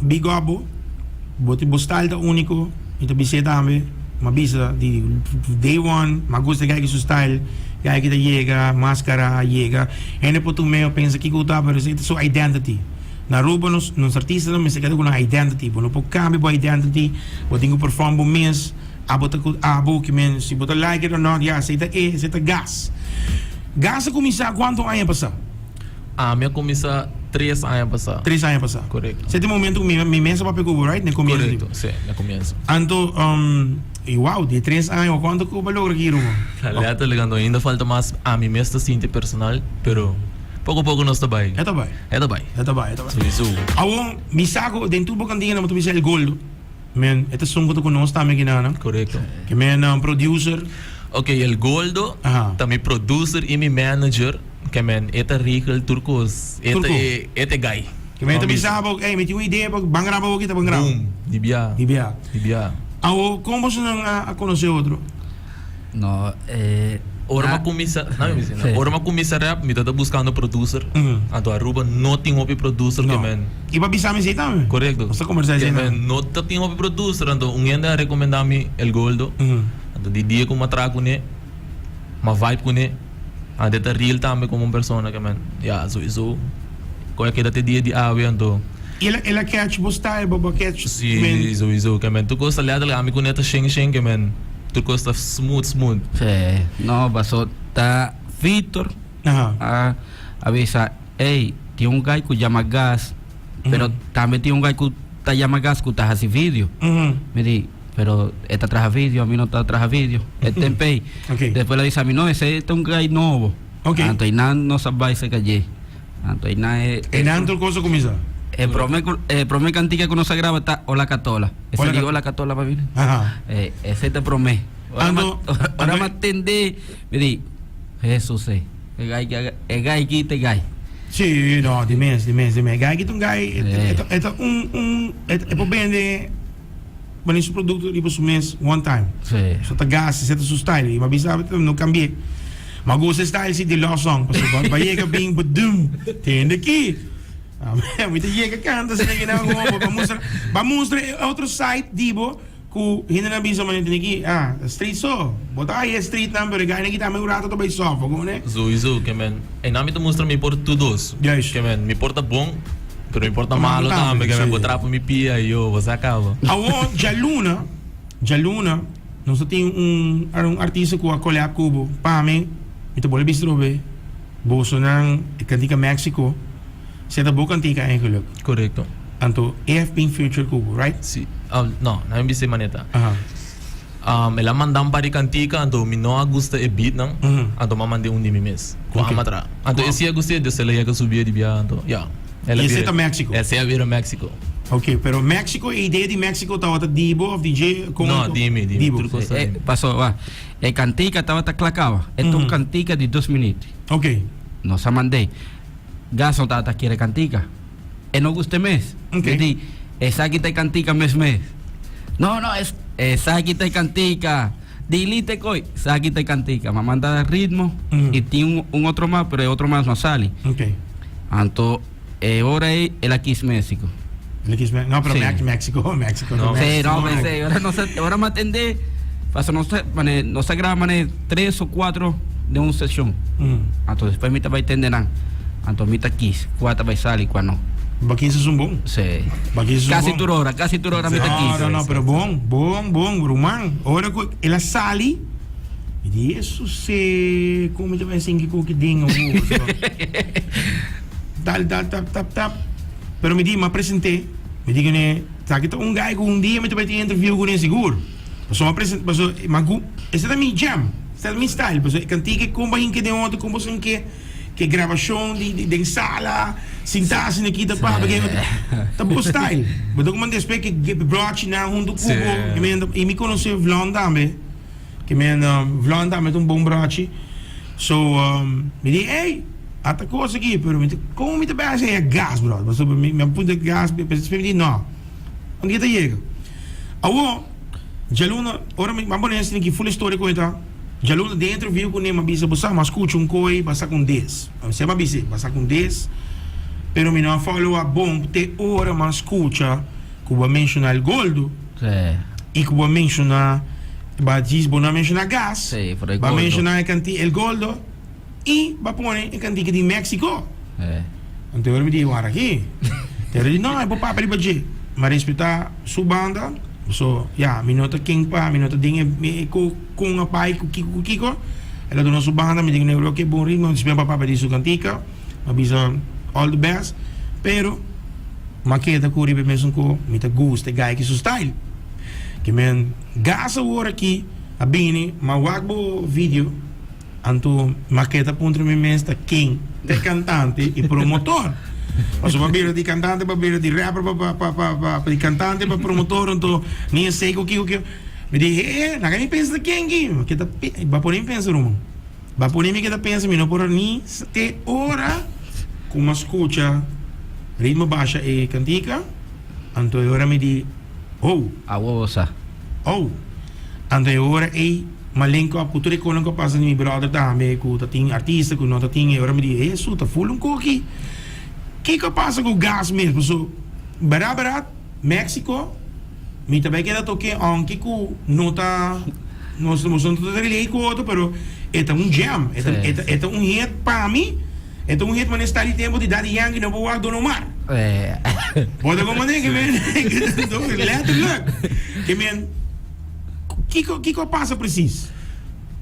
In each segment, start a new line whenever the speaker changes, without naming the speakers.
Big up bo. Bo tin bo style ta unico. Mi ta bis'é tambe. M'a bisa di day one, m'a gusta e guy ki su style. Guy ki ta yega, mascara, yega. Hende por tum'é o pensa kiko ta, pero esei ta su identity. Na Aruba nos nos artistanan mester keda ku nan identity. Bo no por kambia bo identity. Bo tin ku perform bo mes. Abo ta ku abo ki men si bo ta like it or not, ya, esei ta e, esei ta Gas. Gas a kuminsá kuantu aña pasá?
Ami a kuminsá tres aña pasá.
Tres aña pasá.
Korekto.
Esei ta e momento ku mi mi mes a papia ku bo, right? Na e komienso.
Korekto, sí, na e komienso.
Anto, i wow, di e tres aña, kuantu ku bo a logra ki ruman?
Letterlijk, anto ainda falta mas ami mes ta sinti personal, pero poko poko nos ta bai.
E ta bai.
E ta bai.
E ta bai, e ta bai.
Souiso.
Awor, mi sa ku den tur bo kantiga nan bo ta bisa El Goldo. Men, e ta esun ku ta ku nos tambe aki nan.
Korekto.
Ke men producer.
Ok, El Goldo ta mi producer i mi manager. Ke men, e ta regel tur kos. E ta e, e ta e guy.
Ke men e ta bisa bo, ey, mi tin un idea pa ban graba bo aki, ta ban graba.
Boom, di bia.
Di bia.
Di bia.
Awo, kon bosonan a konosé otro?
No, e.
Ora mi a kuminsá, na mi bisa, ora mi a kuminsá rap, mi tabata buskando producer. Anto Aruba no tin hopi producer ke men.
I pa bisa mi esei tambe.
Korekto.
Nos ta kombersá esei
tambe. Ke men no ta tin hopi producer, anto un hende a rekomendá mi El Goldo. Anto di dia ku mi a traha kuné, mi a vibe kuné. Anto e ta real tambe komo un persona ke men, ya, souiso ku a keda te dia di awe anto.
I el a catch bo style, bo a catch.
Si, souiso ke men tur kos ta letterlijk ami kuné ta shen shen ke men tur kos ta smooth smooth.
Si, no paso ta Victor a a bisa ey tin un guy ku yama Gas pero tambe tin un guy ku ta yama Gas ku ta hasi video. Mi di. Pero e ta traha video, ami no ta traha video. E tempo ei.
Okay.
Despues el a bisa mi, no, esei ta un guy nobo.
Okay.
Anto einan nos a bai serka dje. Anto einan e.
Einan tur kos a kuminsá.
E prome ku, e prome kantika ku nos a graba ta Hola Katola. Esei di Hola Katola pa bini.
Aha.
E, esei ta prome. Ora mi
Anto,
ora mi a tende, mi di, Hesus ei, e guy ki a, e guy ki ta e guy.
Sí, no, di mes, di mes, di mes. E guy ki ta un guy, e ta, e ta un, un, e por bende. Mane su producto riba su mes one time.
Sí.
So ta gasta, esei ta su style. I mi a bisa no cambi'é. Ma gusta e style si di love song. Pasobra ba yega bin badum. Tende aki. Mi ta yega canta asina ki nan hopi. Ba mustra, ba mustra e otro side di bo ku hendenan bisa mane tende aki. Ah, street so. Bo ta haya e street nan pero e gainan aki tambe un rato ta bai sofa komo ne.
Souiso ke men. Einan mi ta mustra mi por tur dos.
Juist.
Ke men mi por ta bon. Pero mi por ta malo tambe, ke mi por trapa mi pia y yo, bo sa caba.
Awor djaluna, djaluna nos ta tin un un artista ku a collab ku bo. Pa mi, mi ta bolbe bisa trobe, bosonan e kantika Mexico, esei ta bo kantika eigenlijk.
Korekto.
Anto e hef bin feature ku bo, right?
Si. No, na mi bisa e manera. El a manda un par di kantika, anto mi no a gusta e beatnan, anto mi a mand'é un di mi mes, ku ama traha. Anto e si a gust'é, dus el a yega subi e di biaha, anto ya.
El a I esei ta Mexico?
Esei a bira Mexico.
Ok, pero Mexico, e idea di Mexico tabata di bo of di dje? Kon
No, di mi, di mi, tur kos ta di mi.
Paso, wak, e kantika tabata kla kaba. E ta un kantika di dos minüt.
Ok.
Nos a mand'é. Gas no tabata kere kantika. E no gusta e mes.
Ok.
Mi di, esaki ta e kantika mes mes. No, no, es, esaki ta e kantika. Dilite koi, esaki ta e kantika. Mi a manda ritmo i tin un, un otro mas, pero e otro mas no a sali.
Ok.
Anto, e ora ei, el a kis Mexico.
El a kis Me-, no, pero
Sí.
Mex-, Mexico, Mexico,
No.
Sí, no,
Mexico.
p'esei, ora nos a, ora mi a tende, pasobra nos ta, mane, nos a graba mane tres o cuatro den un seshon. Anto despues mi ta bai tende nan. Anto mi ta kis kua ta bai sali kua no.
Bo kis esun bon.
Sí.
Bo kis esun
Kasi
bon.
tur ora, kasi tur ora mi ta kis.
No, no, no, pero bon, bon, bon, ruman. Ora ku el a sali, mi di, Hesus e, kon mi ta bai sinki ku ki ding awor? Dal, dal, tap, tap, tap. Pero mi di, mi a present'é, mi di kuné, esaki ta un guy ku un dia mi ta bai tin interview kuné sigur. Pasobra mi a present'é, pasobra mi a gu, esei ta mi jam. Esta mi style, pasobra e kantika e kon bo hinke den otro, kon bo hinke ke grabashon di di den sala, sintá asina aki ta papia ke ta bo style. Bo ta kuma despues ke ke brochinan huntu ku bo, ke men i mi konosé Vlon tambe, ke men Vlon tambe ta un bon brochi. So mi di ey ata kos aki, pero mi ta kon mi ta bai hasi e gas bro, pasobra mi a puntra gas, despues mi di no, un dia ta yega. Awor. Djaluna, ora mi a pone esaki full historia ku e ta, djaluna den interview ku ne mi a bisa bo sa mi a skucha un koi ba saka un des. Mi semper a bis'é, ba saka un des, pero mi no a follow up bon te ora mi a skucha. ku bo a menshoná El Goldo i ku bo a menshoná bo a djis bo no a menshoná Gas, bo a menshoná e kanti El Goldo i bo a pone e kantika di Mexico. Anto e ora mi di wara aki. Te ora di no e por papia riba dje. Mi a respetá su banda so ya mi no ta ken pa mi no ta den e kon a bai ku kiko ku kiko. El a duna su banda mi di ku oke bon ritmo despues mi a papia di su kantika. Mi a bisa all the best pero mi a keda ku riba e mesun ku mi ta gusta e guy ki su style. Ke men gas awor aki a bini mi a wak bo video. Anto mi keda puntra mi mes ta ken ta e kantante i promotor. Pasobra pa bira di kantante pa bira di rapper pa pa pa pa pa pa di kantante pa promotor anto mi a sei ku kiko kiko. Mi di he laga mi pensa ta ken ki. Mi keda ba pone mi pensa ruman. Ba pone mi keda pensa mi no por a ni te ora ku mi a skucha ritmo basha e kantika anto e ora mi di oh.
Awo bo sa.
Oh. Anto e ora ei Malenko ap ku tur e konan ku a pasa di mi brother tambe ku ta tin artista ku no ta tin e ora mi di Hesu ta ful un koki. Kiko a pasa ku gas mes paso bera bera Mexico mi ta bai keda toke aunke ku no ta nos nos no ta relate ku otro pero e ta un jam e ta e ta e ta un hit pa mi e ta un hit manera sta di tempo di Daddy Yankee no por wak Don Omar. Bo ta comprende ke men letterlijk ke men. Kiko kiko a pasa precies?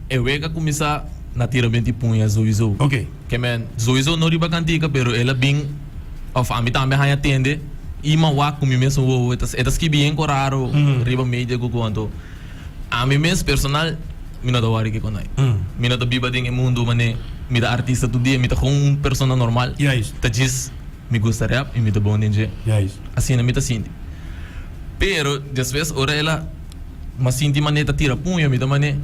E wega a kuminsá na tira benti puña souiso.
Ok.
Ke men souiso no riba kantika pero el a bin of ami tambe haña tende i m'a wak ku mi mesun wowo e ta e ta skibi yen koraro riba media ku ku anto ami mes personal mi no ta wòri kiko nai. Mi no ta biba den e mundu mane mi ta artista tur dia mi ta kon un persona normal
Juist.
ta djis mi gusta rap i mi ta bon den dje.
Juist.
Asina mi ta sinti. Pero despues ora el a m'a sinti manera ta tira puño mi ta mane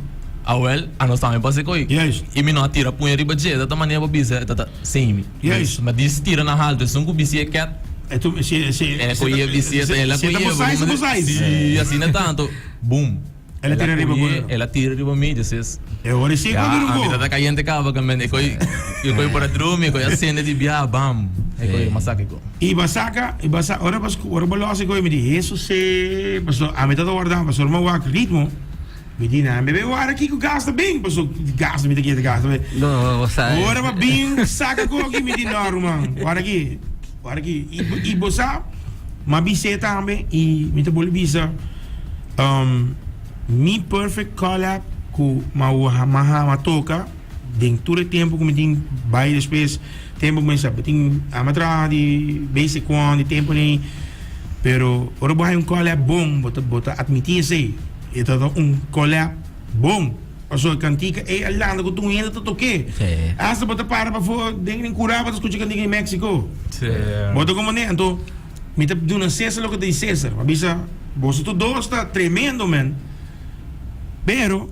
awel a nos tambe pasa koe
Juist.
y mi no a tira puño riba dje e ta ta manera pa bisa e ta ta semi
Juist.
Mi a dis tira na halto esun ku bisi e ket
E tu si si
e koe bisi e ta el a
si ta
koe
bo size bo size.
Si asina tanto boom.
El a tira riba bo.
El a tira riba mi, despues.
E ora si
Ya,
cuando
a mi
bo.
tata cayente caba que men, e coi, e coi por a drumi, e coi a cende di bia, bam. E coi masaka e coi.
I ba saca, i ba sa, ora ba ora ba los e coi mi di, Jesus se, paso a mi tata warda, paso ora mi wak ritmo, mi di nan bebe wara kiko gas ta bin, paso gas mi ta kere gas ta bin.
No, bo sa.
Ora ba bin saca koki mi di no ruman, wara ki, wara ki, i i bo sa, m'a bis'é tambe i mi ta bolbe bisa. Um, mi perfect collab ku ma ma hama toka den tur e tempo ku mi tin bai despues tempo ku mi sa tin ama traha di basic one di tempo nei pero ora bo hay un collab bon bo ta bo ta admiti esei e ta un collab bon pasobra e kantika ei a landa ku tur hende ta tok'é hasta bo ta para pafó den den kura bo ta skucha kantika di Mexico bo ta komprende anto Mi ta duna Cesar loke ta di Cesar. Mi a bisa, boso tur dos ta tremendo men. Pero,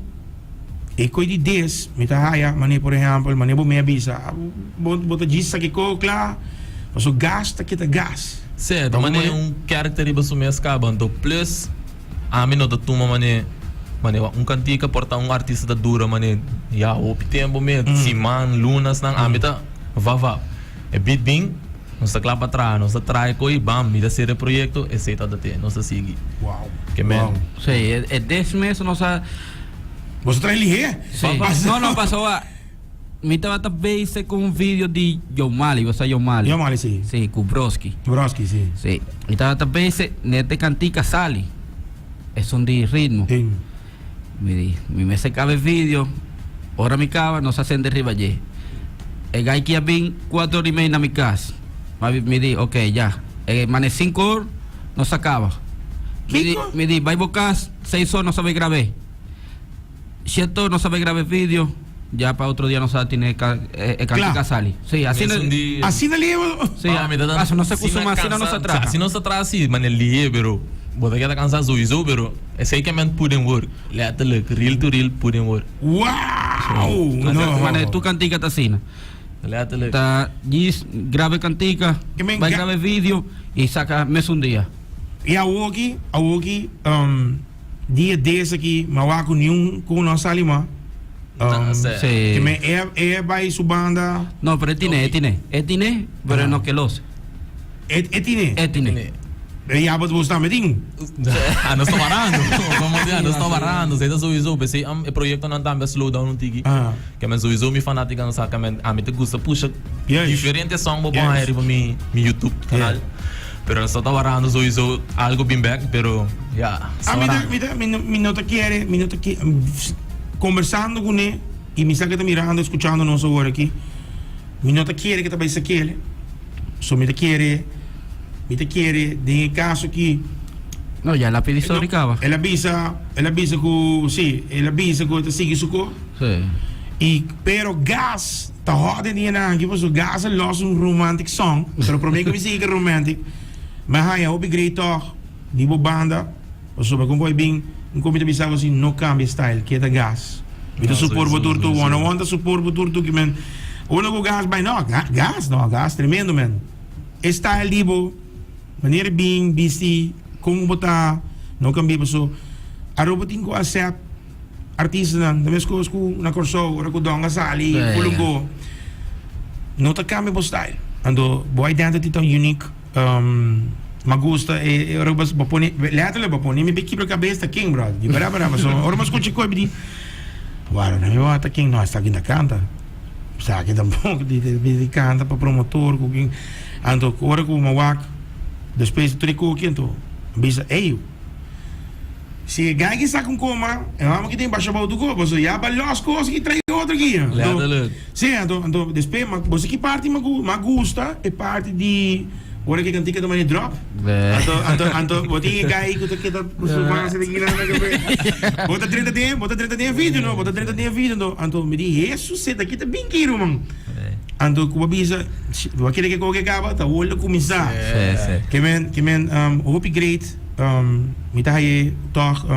e koe di des, mi ta haya, mane por ehempel, mane bo me a bisa, bo, bo ta djis sa kiko kla, paso gas ta kita gas.
Sí, ta mane un character riba su mes kaba, anto plus ami no ta tuma mane, mane un kantika por ta un artista ta dura mane ya hopi tempo mes, siman, lunasnan, ami ta va va. E beat bin. Nos ta kla pa traha, nos ta traha e koe i bam, mi ta sera e proyekto, esei ta ta te, nos ta sigui.
Wow.
Ke men.
Wow.
Sí, e, e des mes nos a.
Boso trae lihé.
Sí. No, no, pasobra mi tabata bezig ku un video di Yomali, bo sa Yomali?
Yomali, sí.
Sí, ku Broski.
Broski, sí.
Sí. Mi tabata bezig, net e kantika sali. Esun di ritmo.
Sí.
Mi di, mi mester kaba e video, ora mi kaba nos a sende riba dje. E gai ki a bin kuater or i mei na mi kas. Ma mi di, ok, ya. E mane sinku or nos a kaba. Mi di,
Kiko?
mi di, bai bo kas, seis or nos a bai grab'é. Shete or nos a bai graba e video, ya pa otro dia nos a tene e ka e
Kla.
kantika sali. Sí, asina.
Mesun dia.
Asina lihe bo.
Sí,
Ah, mi ta
paso nos a
asina
kustumá, asina nos a
kansa-
traha.
Asina nos ta traha sí, mane lihe, pero bo ta keda kansa sowieso, pero esei ke men put in work, letterlijk, reel to reel put in work.
Wow! No.
Mane tur kantika ta asina.
Letterlijk.
Ta djis graba e kantika,
Ke men
bai
ga-
graba e video i saka mesun dia.
I awoki, awoki, um, Dia des aki ma wak ku niun ku no a sali ma.
No,
Um,
sí.
Sí.
Ke men e e bai su banda.
No, pero e tine, e tine. E tine, pero e no ke los.
E e tine.
E tine.
Ya bo ta tambe tin.
Ah, nos ta warando. Como sea, nos ta warando. Esei ta sowieso. P'esei am e proyectonan tambe a slow down un tiki. Ke men sowieso mi fanaticanan sa ke men ami ta gusta pusha diferente song bo por haña riba mi mi YouTube canal. Pero nos ta warando sowieso algo bin bek, pero ya, nos ta
Mi ta,
warando.
mi ta, mi no, mi no ta kere, mi no ta ke, conversando cune y mi sa ke ta mirando, escuchando nos awor aki. Mi no ta kere ke ta bai sakele. So mi ta kere, mi ta kere den e kaso ki.
No, ya el a pidi sorry kaba.
El a bisa, el a bisa ku, si, el a bisa ku e ta sigui su ko.
Sí.
I, pero Gas ta hot den dia nan aki pasobra Gas a los un romantic song, pero prome ku mi sigui ku romantic, mi a haña hopi great tòg di bo banda. Pasobra kon ku a bin un kon mi ta bisa bo si no kambia style keda gas mi ta support bo tur tur one on one ta support bo tur tur ki men ora ku gas bai no gas no gas tremendo men e style di bo manera bin bisti kon ku bo ta no kambia paso Aruba tin ku accept artistanan ta meskos ku na Kòrsou ora ku Don a sali Fulungo no ta kambia bo style anto bo identity ta unique Ma gusta e ora ku bo pone letterlijk bo pone mi be kibra kabes ta ken brother di bera bera pasobra ora mi a skucha koi mi di wara no mi wak ta ken no esaki ta kanta esaki tampoco di kanta pa promotor ku ken anto ora ku mi wak despues di tur e koki anto mi bisa ey si e guy ki sa kon koma e hòmber ki tin basha bou tur kos pasobra ya ba lòs kos ki trae otro aki
Letterlijk.
Sí, anto, anto despues ma bo sa ki parti ma gu ma gusta e parti di ora ku e kantika ta manda e drop. Anto, anto, anto bo tin e guy ku ta keda ku su base di kila na kabe. Bo ta drenta den, bo ta drenta den e video no, bo ta drenta den e video anto, anto mi di Hesus e ta kita bin ki ruman. Anto ku bo bisa, bo a kere ke koke kaba ta wol a kuminsá. Ke men, ke men hopi great mi ta haye tòg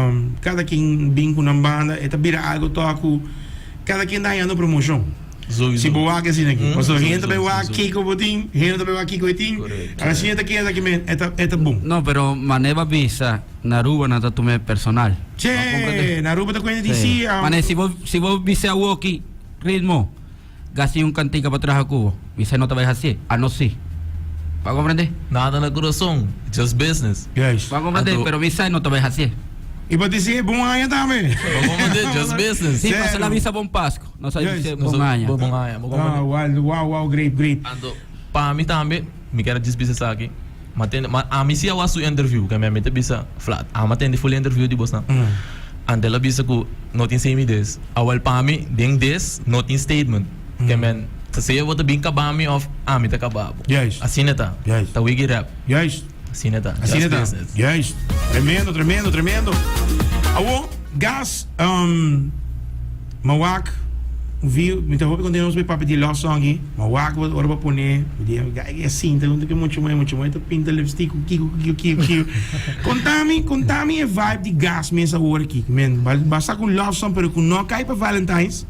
kada ken bin ku nan banda e ta bira algo tòg ku. Kada ken ta hañando promoshon. Si bo wak asina aki. Pasobra hende ta bai wak kiko bo tin, hende ta bai wak kiko e tin. Asina ta keda aki men, e ta e ta bon.
No, pero manera bo a bisa, na Aruba nan ta tuma e personal.
Che, na Aruba ta kuenta di si.
Manera si bo si bo bisa awoki ritmo. Gasi un kantika pa traha ku bo. Mi sa no ta bai hasié. Ano si. Bo a komprendé?
Nada na kurason, just business.
Juist.
Bo a komprendé?
Anto.
Pero mi sa no ta bai hasié.
I pa disi bon aña tambe.
Bo a komprendé? Just business.
Si, pasobra la bisa bon Pasku. Nos a
Juist.
bisa bon aña.
Bon aña. Bo a komprendé?
Ah, wow, wow, great, great.
Anto, pa mi tambe, mi kier a djis bisa esaki. Ma tende, ma ami si a wak su interview, ke mi ta bisa flat, ami a tende full interview di bosnan. Anto el a bisa ku no tin semi des. Awel pa mi, den des no tin statement. Ke men, ta sea bo ta bin kaba mi of ami ta kaba bo.
Juist.
Asina ta.
Juist.
Ta wiki rap.
Juist.
Asina ta.
Asina
Just
ta.
business.
Juist. Tremendo, tremendo, tremendo. Awo, gas, um, Ma wak un vi mi ta hopi contento nos bay papia di love song aki ma wak bo ora bo pone mi di e a sinta hunto cu e mucha muhe mucha muhe ta pinta lipstick cu kico cu kico kico kico contami contami e vibe di gas mes awor aki men ba sa cu un love song pero cu no cay pa valentines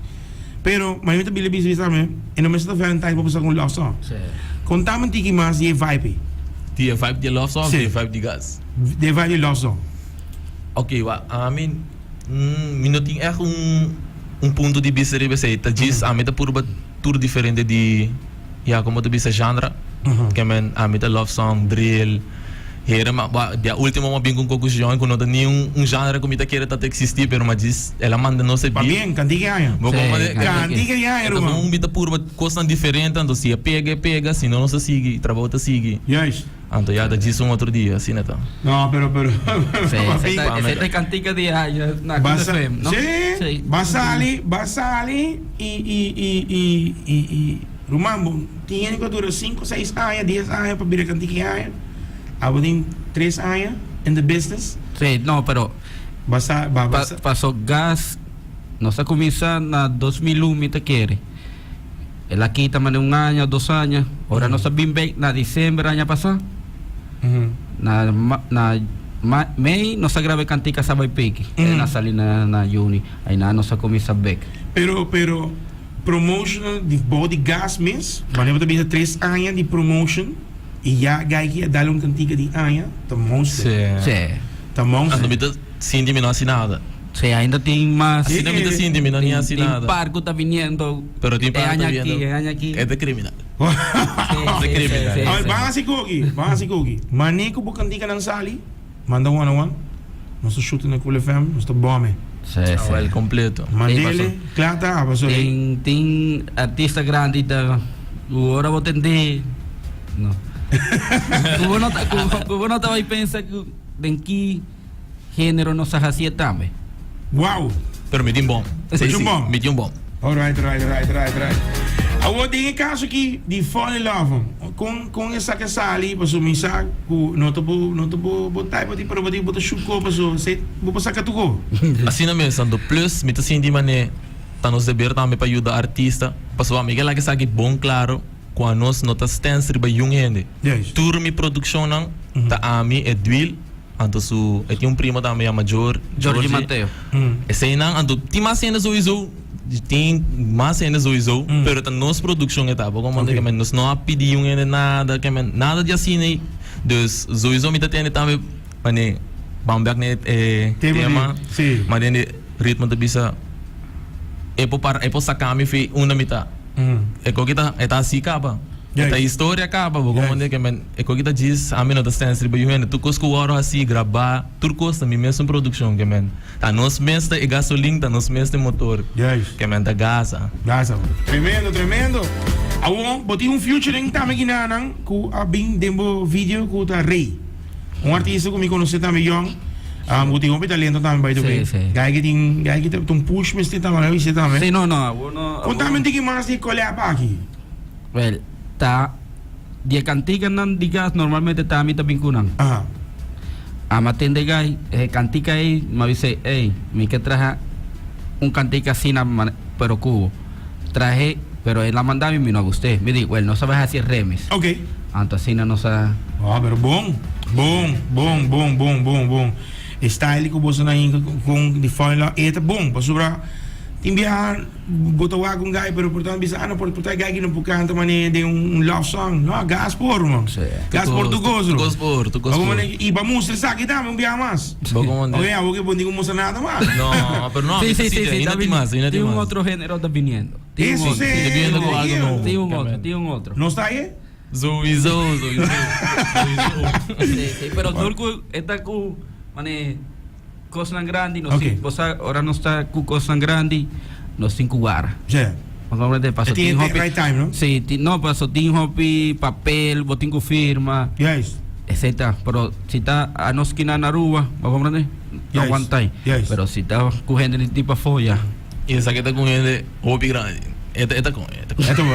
pero ma mi ta bili bisa bisa mi e no mester ta valentines pa bo sa cu un love song contami un tiki mas di e vibe ey.
Di e vibe di e love song of di e vibe di gas?
Di e vibe di love song.
Ok wak ami. Mi no tin ègt un un punto di bista riba esei. Ta djis ami ta purba tur diferente di, ya komo ta bisa genre. Ke men ami ta love song, drill, hera ma bo dia ultimo mi a bin ku un konklushon ku no ta ni un un genre ku mi ta kere ta ta eksistí pero mi a djis el a manda nos e beat.
Pabien, kanti ke aña.
Bo komprende?
Kanti ke aña
E ta
ruman.
bon mi ta purba kosnan diferente anto si e pega e pega si no nos ta sigui trabou ta sigui.
Juist.
Anto ya ta djis un otro dia, asina ta.
No, pero, pero,
Sí,
papi.
ese ta, ese ta cantica di aña na
Ba
Club
sa-
FM, no?
Sí,
Sí.
ba sali, ba sali y, y, y, y, y, y, ruman, bo tin hende cu a dura cinco, seis aña, dies aña pa bira cantica e aña. Abo tin tres aña in the business.
Sí, no, pero
Ba sa, ba, ba
pa,
sa-
paso gas nos a cuminsa na 2001 mi ta kere. El a kita mane un aña, dos aña. Ora nos a bin bek na diciember aña pasá. Na na mei nos a graba e kantika Saba y Piki. E a sali na na juni. Ainan nos a kuminsá bek.
Pero pero promotional di bou di gas mes, wanneer bo ta bisa tres aña di promotion y ya gaiky a dal un kantika di aña, ta monster.
Sí.
Ta monster.
Anto mi ta sinti mi no hasi nada.
Sí, ainda tin mas.
Asina mi ta sinti, mi no ni hasi nada.
Tin par ku ta biniendo.
Pero tin par
E
ku ta
aña aki,
biniendo.
e aña aki.
E ta kriminal. Sí, criminal.
Sí,
A ver,
sí.
ban hasi koki, ban hasi koki. Mane ku bo kantikanan sali, manda one on one. Nos ta shoot na Cool FM, nos ta bome.
Sí,
Ah,
sí.
wel, completo.
Mandele, kla ta, paso.
Tin, tin artista grandi ta ku ora bo tende no. Ku bo no ta, ku, ku bo no ta bai pensa ku den ki genero nos a hasié tambe.
Wow.
Pero mi tin bom.
Sí,
Sí,
un bom.
Mi tin un bom.
Alright, alright, alright, alright, alright. Awor den e caso aki di fall in love, con con esaki a sali paso mi sa cu no ta bo no ta bo bo type di pero bo tin bo ta shoot ko paso se bo por saca tuko.
Asina mes, anto plus mi ta sinti mane ta nos deber tambe pa yuda artista, pasobra mi ke laga esaki bon claro cu anos no ta stens riba yun hende.
Juist.
Tur mi produccionnan ta ami, Edwil, Anto su e tin un primo tambe yama Jor
Jorge
Jorge
Mateo.
Eseinan anto tin mas hende souiso tin mas hende souiso pero ta nos produccion e ta bo como ke men nos no a pidi un hende nada ke men nada di asina ei dus souiso mi ta tende tambe mane ban bek na e
Tema
tema
si.
ma den e ritmo ta bisa e por para e por saca mi fi unda mi ta e koki ta e ta asi caba. E ta historia caba bo comprende ke men e koki ta djis ami no ta stens riba yu hende tur kos ku wòrdu hasi grabá tur kos ta mi mesun produkshon ke men ta nos mes ta e gasolin ta nos mes ta e motor ke men ta gasa.
Gasa tremendo tremendo awor bo tin un featuring tambe kinanan ku a bin den bo video ku ta Rey un artista ku mi konosé tambe yòn ku tin hopi talento tambe by the way guy ki tin guy ki ta un push mester tambe a bisa tambe
Si no no awor no
kontame un tiki mas di e collab aki.
Wel, ta di e kantikanan di gas normalmente ta ami ta bin ku nan.
Aha.
Ama tende gai e kantika ei, mi a bis'é, ey, mi ke traha un kantika asina pero ku bo. Trahe, pero el a manda mi, mi no a gust'é. Mi di, wel, nos a bai hasi remix.
Ok.
Anto asina nos a.
Ah, pero bon. Bon, bon, bon, bon, bon, bon. E style ku boso na hinka kon di Fall in Love, e ta bon, pasobra tin biaha. Bo ta wak un guy pero por ta bisa ah no por ta guy ki no por canta mane den un love song no gas por man gas por tu cos
Tu cos por tu cos por
y pa mustra esaki tambe un biaha mas
Bo
oke abo ke bo tin ku mustra nada mas
No pero no
Sí sí sí sí
ta tin mas
tin un otro genero ta biniendo
Eso sí
Ta biniendo ku algo nobo
Tin un otro tin un otro
No sta aye?
Souiso souiso souiso
Sí sí pero tur ku e ta ku mane Kosnan grandi nos
Ok.
tin, bo sa ora nos ta ku kosnan grandi nos tin ku wara.
Ja.
Bo comprende? Paso
E tin
tin
e
hopi
right time, no?
Sí, tin, no, paso tin hopi papel, bo tin ku firma.
Juist.
Esei ta, pero si ta anos kina na Aruba, bo comprende? No
Juist.
aguantai.
Juist.
Pero si ta ku hende di di pafó ya.
Y esaki ta ku hende hopi grandi. E ta e ta kon, e ta kon.
E ta bon.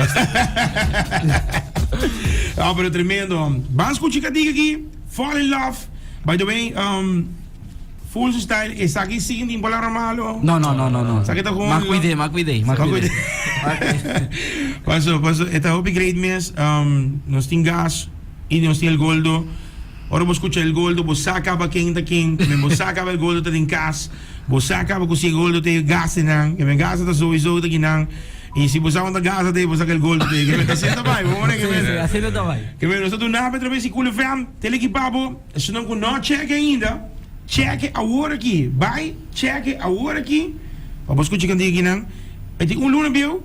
No, pero tremendo. Ban skucha kantika aki, Fall in Love. By the way, um, Full su style esaki sin tin palabra malo.
No no no no no.
Esaki ta gewoon.
Ma cuide, ma cuide, ma cuide.
Paso, paso, e ta hopi great mes. Um, nos tin gas y nos tin el goldo. Ora bo escucha el goldo, bo sa caba ken ta ken. Men bo sa caba el goldo ta den cas. Bo sa caba cu si el goldo te gasenan. Que men gas ta sowieso ta kinan. Y si bo sa unda gas ta, bo sa que el goldo te. Que men ta asina ta bay. Bo mora que men.
Sí, sí, asina ta bay.
Que men nos ta duna pa traves di Cool FM. Telekipa bo. Esunnan ku no cheke ainda, cheke awor aki. Bai cheke awor aki pa bo skucha kantiga kinan. E tin un luna bieu,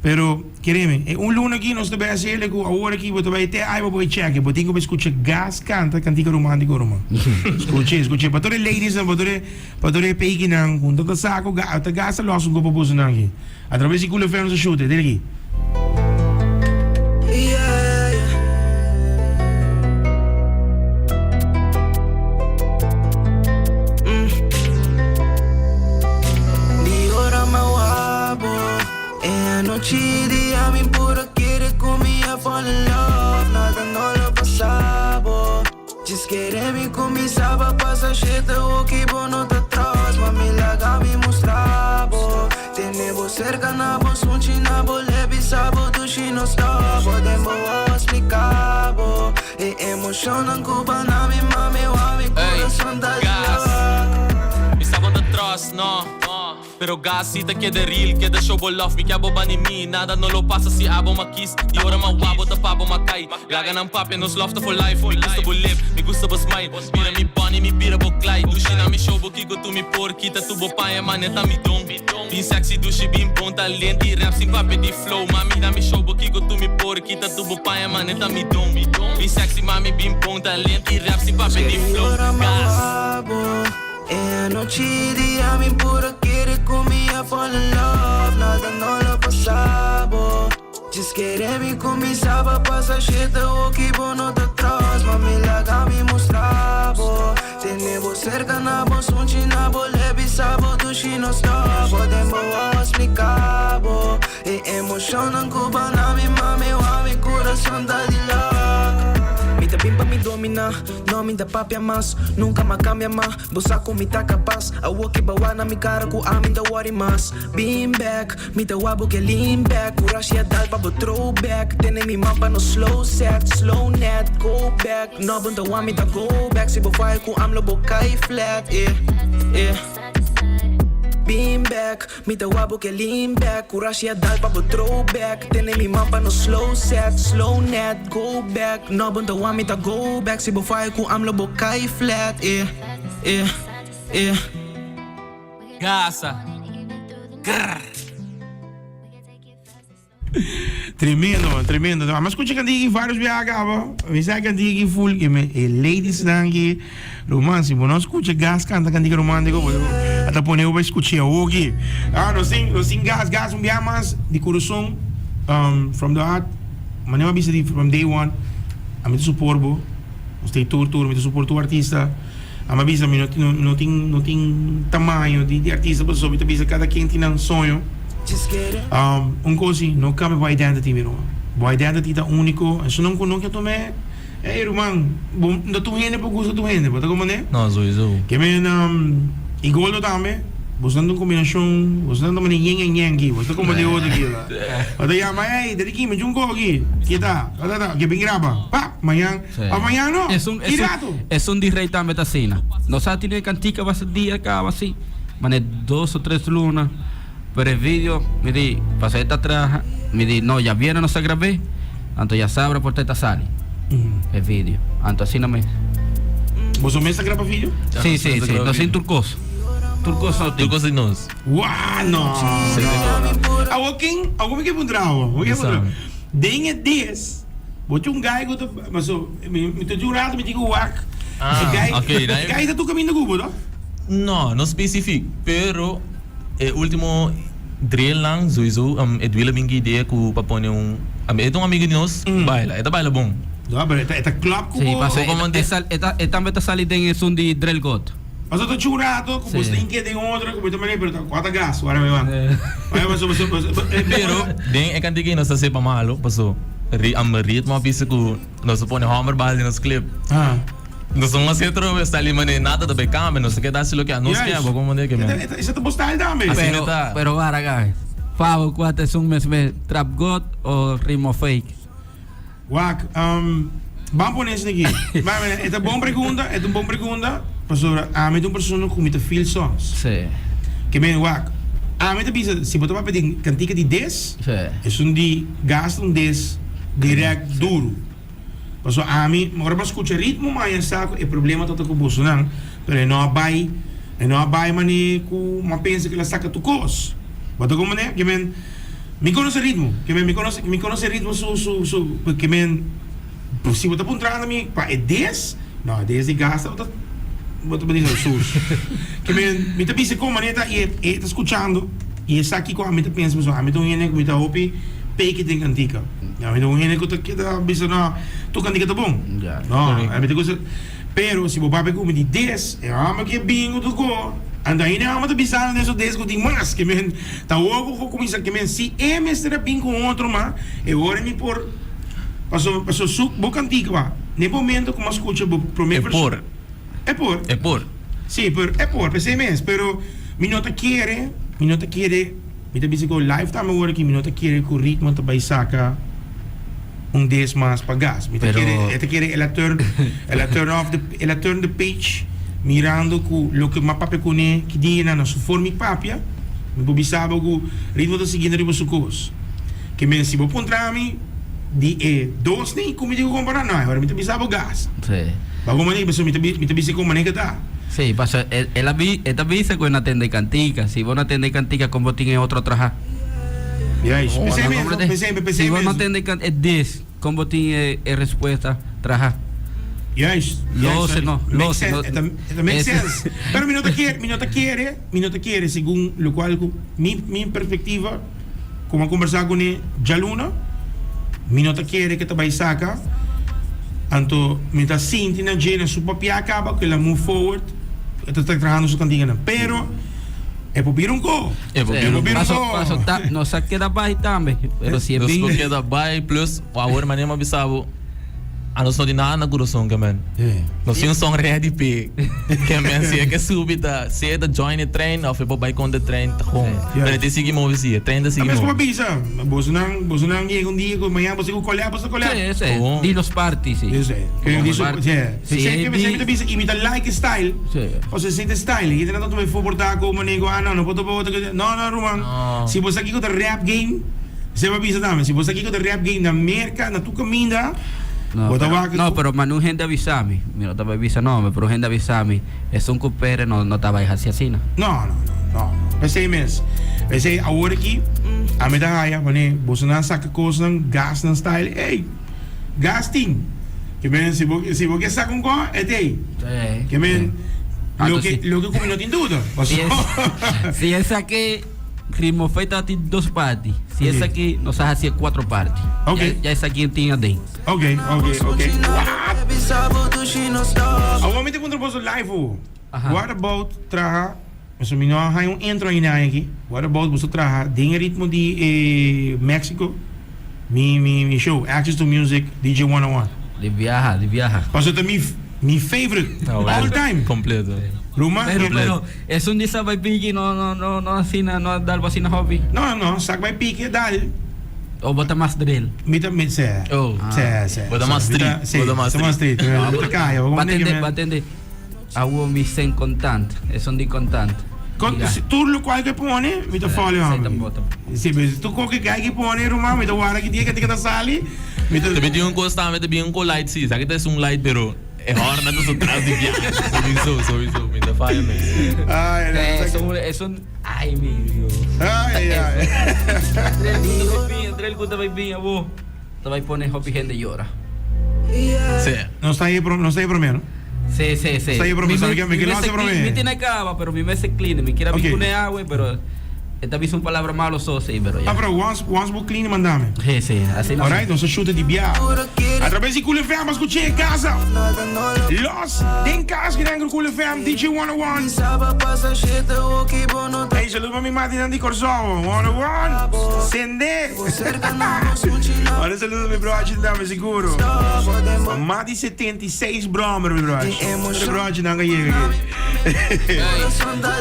pero kereme, e un luna aki nos ta bai hasi ele ku awor aki bo ta bai te ai pa bo e cheke. Bo tin ku bai skucha Gas kanta kantiga romantiko ruman. Skuch'e, skuch'e. Pa tur e ladiesnan, pa tur e, pa tur e peikinan ku no ta sa ku ta Gas ta los un kopo bosonan aki. A través di Cool FM nos a shoot e. Dele aki.
Di ora mi wak bo e anochi di ami puro kere ku mi a fall in love nada no lo pasa bo Djis kere mi kuminsá pa pasa shit awoki bo no ta trust ma mi laga mi mustra bo Tene bo serka na bo sunchi na bo lebi sa bo dushi no stop bo den bo wawa splika bo E emoshonnan ku ba na mi mami wou mi kurason ta
Gas.
lok.
Mi sa bo ta trust, no. Pero gas si ta keda real, keda show bo love, mi kia bo bani mi Nada no lo pasa si abo ma kiss Di ora ma wak bo ta pa bo ma kai Laga nan papia, nos love ta for life Mi gusta bo lip, mi gusta bo smile Bira mi bunny, mi bira bo Clyde. gai Dushi na mi show bo kiko tu mi por Kita tu bo paña mane ta mi don Bin sexy dushi bin bon Talent di rap sin papia di flow Mami na mi show bo kiko tu mi por Kita tu bo paña mane ta mi don Bin sexy mami bin bon Talent di rap sin papia di flow Gas.
E anochi di ami puro kere ku mi a fall in love Nada no lo pasa bo Djis kere mi kuminsá pa pasa shit awoki bo no ta trust Mami laga mi mustra bo Tene bo serka na bo sunchi na bo lebi sa bo dushi no stop Bo den bo wawa splika bo E emocionnan ku bo na mi mami wou mi kurason ta di lok Mi ta bin pa mi domina No mi ta papia mas Nunka m'a kambia ma Bo sa ku mi ta kapas Awor ki bawa na mi kara ku ami ta worry mas Bin back, mi ta wak bo ke lean back Kurashi a dal pa bo throw back Tene mi man pa no slow set, slow net, go back No bo ta wak mi ta go back Si bo faya ku am lo bo kai flat, yeah, yeah Bin back, mi ta wak bo ke lean back Kurashi a dal pa bo throw back Tene mi man pa no slow set, slow net, go back No bo ta wak mi ta go back Si bo faya ku am lo bo kai flat, yeah, yeah, yeah.
Gaza. Grrr.
Tremendo man, tremendo. M'a scucha cantica aki varios biaha caba. Mi sa cantica aki full que me e ladies nan aki Roman si bo no scucha Gas canta cantica romantico bo a ta pone bo pa scucha awoki. Ah nos tin nos tin Gas, Gas un biaha mas di corazon um from the heart manera mi a bisa di from day one ami ta support bo. Nos ta tur tur mi ta support tur artista. Ami a bisa mi no no tin no tin tamaño di di artista pasobra mi ta bisa kada ken tin nan soño. Un kos si no kambia bo identity mi ruman. Bo identity ta uniko esun nan ku no ke tum'é ey ruman bo no tur hende por gusta tur hende bo ta komprende?
No souiso.
Ke men y Goldo tambe boso nan ta un kombinashon boso nan ta mane yen en yen aki boso ta komprende otro aki bo ta yama ey ta di ki mi djunko aki ke ta ta ta ta ke bin graba pap mañan Of mañana no,
Esun,
ki
esun,
rato.
esun di rey tambe ta asina. Nos a tene cantica basta dia caba asi, mane dos o tres luna, pero e video mi di pasobra e ta traha, mi di no ya viene nos ta grab'é, anto ya sabra por ta e ta sali e video, anto asina mes.
Boso mes ta graba video?
Si, si, si, nos tin tur cos, tur cos nos tin.
Tur cos di nos.
Waa no. Awor ken, awor mi ke puntra awor, mi ke puntra. Den e dies. Bo tin un guy ku ta paso mi mi ta un rato mi tin ku wak
Ah,
e guy
ok,
e
dai-
guy ta tur kaminda ku bo to?
No, no specifiek, pero e ultimo drillnan sowieso um, Edwil a bin ku idea ku pa pone un, e ta un amigo di nos ku baila, e ta baila bon.
No, pero e ta e ta klòp ku
Sí,
bo.
paso e,
Como
e, sal, e, ta, e tambe ta sali den esun di drill god.
Paso ta chu rato ku bo
Sí.
sta inke den otro ku bo ta manera pero ta kua ta gas wara mi man. Wara paso paso paso
Pero den e kantika ei nos ta sepa malo paso ri am ritmo a bisa ku nos a pone homer bal den nos clip.
Ah.
Nos no hasi otro vez sali mane nada ta bay cambia nos ta keda hasi loke anos
Juist.
ke bo como de ke men.
Esa ta bo style tambe.
Asina
Pero,
ta.
pero wara guys. Favo kua ta esun mes mes trap god o ritmo fake?
Wak, ban pone esaki aki. Ban, e ta bon pregunta, e ta un bon pregunta, pasobra ami ta un persona ku mi ta feel songs.
Sí.
Ke men, wak, ami ta bisa, si bo ta papia di kantika di des,
Sí.
esun di gasta un des direct duru. Pasobra ami, ora bo a skucha ritmo maña sa ku e problema ta ta ku bosonan, pero e no a bai, e no a bai mane ku bo a pensa ku el a saka tur kos. Bo ta komprende? Ke men. Mi conoce ritmo, ke men mi conoce mi conoce ritmo su su su ke men si bo ta puntrando mi pa e des, no e des di gasta bo ta bo ta bisa sus. Ke men mi ta bisa kon manera ta y e ta scuchando y e sa kiko ami ta pensa pasobra ami ta un hende ku mi ta hopi peki den kantika. Ami ta un hende ku ta keda bisa no tur kantika ta bon. No ami ta gusta. Pero si bo papia ku mi di des, e hòmber ke bin ku tur ko, anto ainda e hòmber ta bisando den su des ku tin mas, ke men ta wou ku kuminsá, ke men si e mester a bin ku un otro mas, e ora mi por, paso paso su bo kantika ba, na e momento ku mi a skucha bo promé
E por.
E por.
E por.
Si, pero e por, p'esei mes, pero mi no ta kere, mi no ta kere. Mi ta bisa ku live tambe awor aki mi no ta kere ku ritmo ta bai saka un des mas pa gas. Mi ta kere, e ta kere el a turn, el a turn off the, el a turn the page mirando ku loke mi a papia kuné ki dianan na su forma di papia, mi por bisa bo ku ritmo ta siguiendo riba su kos. Ke men si bo puntra mi di e dosnan ku mi tin ku kompara, no, e ora mi ta bisa bo gas. Ba ku manera, pasobra mi ta mi ta bisa kon manera ke ta.
Sí, paso el a bi, e ta bisa ku e no tende kantika. Si bo no tende kantika, kon bo tin e otro traha?
Juist.
Oh,
Pesei
no
mes,
comprende?
pesei, pesei
Si bo no
mes.
tende kan, e dis, kon bo tin e, e respuesta traha?
Juist.
Lo
Juist,
se no,
Make
lo se
sense.
no.
E ta, e ta make
Ese-
sense. Pero mi no ta kere, mi no ta kere, mi no ta kere segun lokual ku mi, mi perspektiva. Como a conversa cune djaluna, mi no ta kere ke ta bay saca, anto mi ta sinti na dje na su papia a caba cu el a move forward, e ta trahando su cantiganan, pero e por bira un co,
E por
e
bira
por
un
bira un
Paso,
co.
paso ta, nos a keda bay tambe, pero si e
Nos
bin.
por keda bay, plus awor manera mi a bisa bo, A nos no tin nada na kurason ke men. Nos tin un song ready p'e. Ke men si e ke subi ta si e ta join e trein of e por bai kontra e trein ta kon. Pero e tin sigui move si, e trein ta sigui
Mes
move.
kuma bisa, bosonan bosonan yega un dia ku mañana boso ku kolèp boso ta kolèp.
Sí, sí.
Kon.
Di nos parti, sí.
Yo sé. Ke di su
Parti.
sí.
Sí,
Si
e
ke
di-
mi ta bisa imita like style.
Sí.
O sea, si ta style, y nan ta tuma e for por ta ku mané ku ah no no por topa otro no no ruman.
No.
Si bo sa kiko ta rap game. Esei bo a bisa tambe, si bo sa kiko ta rap game na Merka, na tur kaminda,
No,
bo ta
pero,
wak.
no, pero manda un hende avisa mi. Mi no ta bai bisa nomber, pero un hende avisa mi, esun ku Pere no, no ta bai hasi asina.
No, no, no, no. P'esei mes. P'esei awor aki, ami ta haya, wanneer boso nan saka kosnan, gas nan style, ey, gas tin. Ke men, si bo, si bo ke saka un ko, e t'ey.
Sí,
Ke men,
sí. Anto
loke,
si-
loke ku mi no tin duda.
Si
Paso.
es, si esaki Ritmo Fe ta tin dos parti. Si
Ok.
esaki nos a haci cuatro parti.
Ok.
Ya, ya esaki tin aden.
Ok, ok, ok. Awor mi ta puntra boso live o.
Aha.
What about traha, pasobra mi no a haña un intro ainda aki. What about boso traha den e ritmo di e Mexico? Mi mi mi show Access to Music DJ 101.
Di biaha, di biaha.
Pasobra ta mi mi favorite
Ah, well.
all time.
Completo.
Ruman,
Pero,
mi-
pero, esun di sa bai piki no, no, no, no asina, no dal bo asina hopi.
No, no, sak bai piki dal.
O bo ta mas drill.
Mi ta, mi, se.
Oh.
Se, se.
Bo ta mas
Mi
street,
Si,
bo ta mas
ta mas street. Mi ta kaya. Bo
Ba
nigga,
tende,
man.
ba tende. Awo mi sen contant. Esun di contant.
Con,
Diga.
si, tur lokual ke pone, mi ta follow
Sei
hom.
ta bota.
Si, pero si tur koke gai ke pone, ruman, mi ta warda ki dia ke ta sali. Mi ta.
Tambe tin un kos tambe ta bin un ko light si. Sa ki ta esun light pero e hòrnan ta so tras di biaha. Sowieso, sowieso. Mi ta faya mes.
Ay, no,
Eh,
sa-
esun, esun, ay mi Dios.
Ay, ay.
Drill ku ta bai bin, drill ku ta bai bin awo. Ta bai pone hopi hende yora.
Sí.
Nos ta ahí, nos ta ahí promé, no?
Sí, sí, sí.
Está ahí promé,
Mi
sabe
me-
que mi
mi
que no
me
hace
se
promé.
clean, Mi tiene cava, pero mi me se clean. Mi quiere
Ok.
okay. pone agua, pero esta vez un palabra malo so, sí, pero ya.
Ah, pero once, once bo clean, mandame.
Sí, sí, así no.
Alright, nos shoot di bia. A través di Cool FM, escuché en casa. Los den cas, que den Cool FM, DJ 101. Hey, saludos a mi madre di Corsou. 101. Sende. Ahora saludos a mi bro, dame seguro. Mas di 76 brommer, mi bro. Mi bro, nanga llega aquí.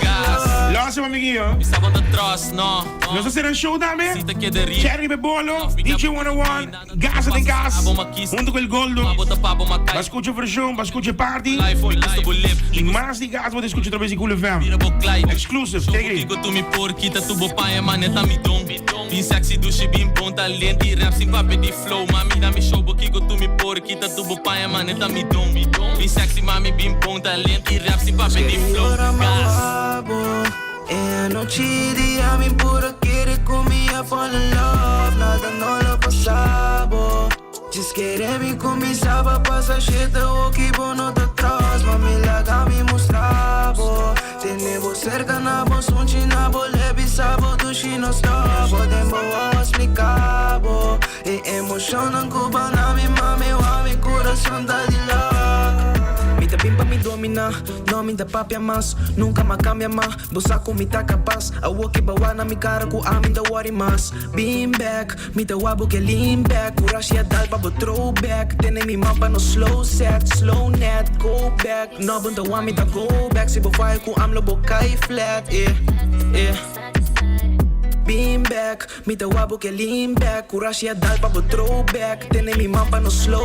Gas.
Los, amiguillo.
Mi sa bo trust, no.
Nos hacer un show tambe.
Si ta keda ri.
Cherry Bebolo, DJ 101, Gas den Gas, junto con el Goldo.
Bo ta pa bo
Va
makai.
escucha versión, va escucha party.
Life, mi gusta bo lip.
Y más di gas, va escucha a través de Cool FM.
Mira bo klei.
Exclusive, take it.
Kiko tu mi por, kita tu bo paña, mane ta mi don. Bin sexy, douche, bin bon, talento e rap sin papia di flow. Mami, na mi show, bo kiko tu mi por, kita tu bo paña, mane ta mi don. Bin sexy, mami, bin bon, talento e rap sin papia di flow. Gas.
Anoche dia mi puro quiere con mi fall in love. Nada no lo pasabo. Just quiere mi con mi saba pasa shit o que bo no te trust. Mami laga mi mostrabo. Tenemos cerca na bo sunchi na bo lebi sabo dushi no stop. Podemos explicabo. E emocionan cuba na mi mami wa mi corazón da di love. Mi ta bin pa mi domina, no mi ta papia mas. Nunca ma cambia ma, bo sa cu mi ta capaz. Awo ki bawa na mi cara cu ami ta worry mas. Beam back, mi ta wabo ke lean back. Curashi a dal pa bo throwback. Tene mi mapa no slow set, slow net, go back. No bun ta wa mi ta go back. Si bo fire cu am lo bo kai flat, yeah. Beam back, mi ta wabo ke lean back. Curashi a dal pa bo throwback. Tene mi mapa no slow.